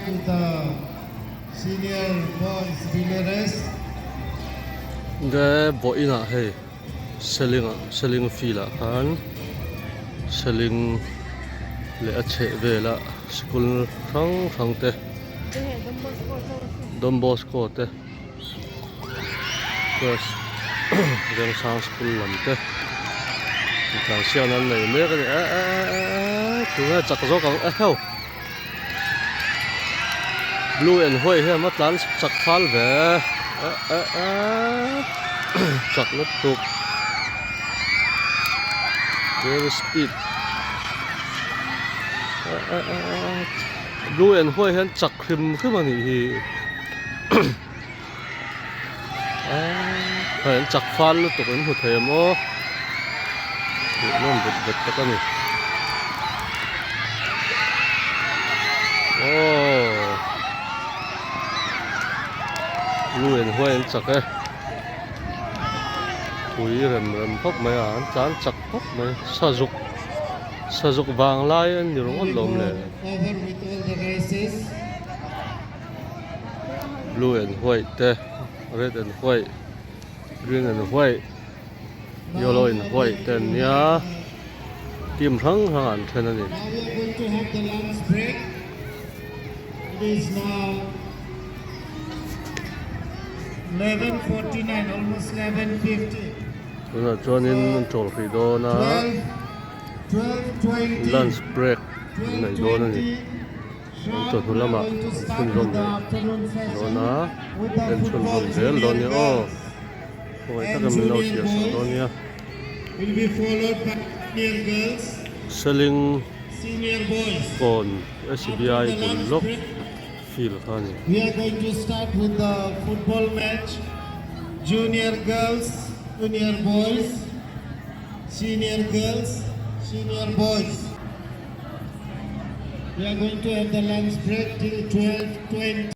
start with the senior boys relay race. Nge vawiinah hei seling ah seling field ah khan seling leh a chheh velah sikul hrang hrang te Don Bosco te class Vengsang school lam te intlansiakna an nei mek a ni eh eh eh eh eh tunge chak zawk ang eheu blue and white hian a tlan chak fal ve eh eh eh chak lutuk very speed eh eh eh eh blue and white hian chak hrim hrim a nih hi. Hei an chak fal lutuk an hmu thei ang aw hmuhnawm bet bet tak a ni aww lu en huai an chak e pui rem rem khawp mai a an tlan chak khawp mai sazuk sazuk vanglai an ni ringawt lawm le. Over with all the races. Blue and white te red and white green and white yellow and white te an nia team hrang hrang ah an then a ni. Now we are going to have the lunch break. It is now 11:49, almost 11:50. Tunah chuanin an chawl hrih dawn a 12, 12:20. lunch break an nei dawn a ni. An chawhnu lamah an chhunzawm leh dawn a, an chhunzawm zel dawn nia aw, khawngaih taka min lo chhiar sak dawn nia. Seling kawn SBI bul lawk field kha a ni. We are going to have the lunch break till 12:20.